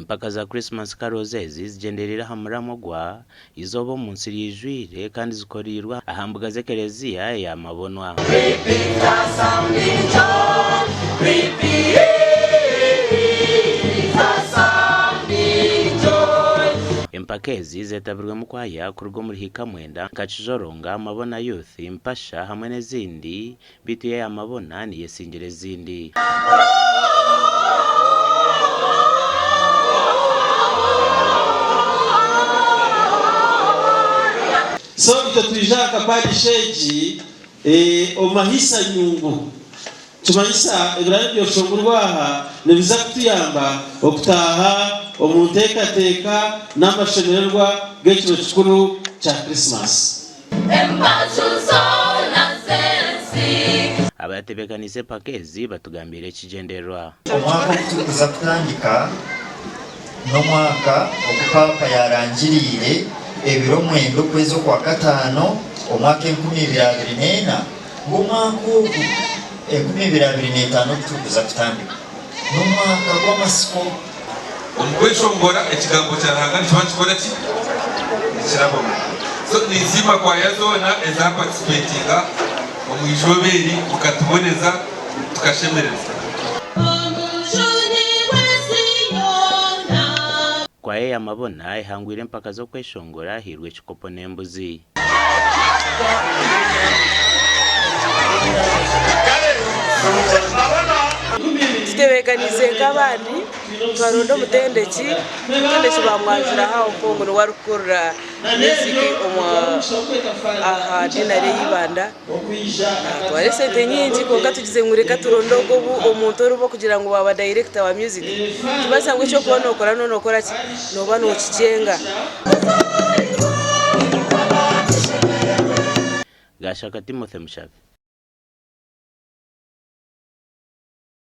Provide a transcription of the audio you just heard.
Empaka za Christmas Carols ezi zigyendereire aha muramwa gwa Eizooba omu nsi ryijwire kandi zikoreirwe aha mbuga z'ekereziya eya Mabonwa. Empaka ezi zetabirwemu kwaya kuruga omuri Hikamwenda nka Kijoronga, Mabona Youth, Mpasha hamwe n'ezindi Beitu yo eya Mabona niyo esingire ezindi. So itwe twija aha kaparish egi omu mahaisa nyungu. Kimanyisa ebiraabe byoshongorwa aha nibiza kutuyamba okutaaha omu nteekateeka n'amashemererwa g'ekiro kikuru kya Krisimasi. Embaju zoona z'ensi. Abatebeekaniise empaka ezi batugambiire ekigyendererwa. Omwaka ogu turikuza kutandika n'omwaka ogu Paapa yaarangiriire ebiro mwenda okwezi Okwakataano omwaka 2024 ngu omwaka ogu 2025 ogu turikuza kutandika n'omwaka gw'amatsiko. Omu kweshongora, ekigambo kya Ruhanga nikiba nikikora ki? Nikirabamu. So ninsiima kwaya zoona eza participatinga omu izooba eri mukatuboneza tukashemererwa. Omujuni w'ensi yoona. Kwaya eya Mabona ehangwire empaka z'okweshongora ehairwe ekikopo n'embuzi. Tutebeekaniise nk'abandi twaronda omutendeki, omutendeki baamwanjura aho aho ngu niwe arikukurira music aha dinari eya Ibanda. Naatwara esente nyingi kwonka tugize ngu reka turonde ogwo omuntu oriba okugira ngu waaba dayirekita wa music tibaasa ngu eki orikuba nookora nooba nookora ki? Nooba nookikyenga. Gashaka Timothy Mushabe.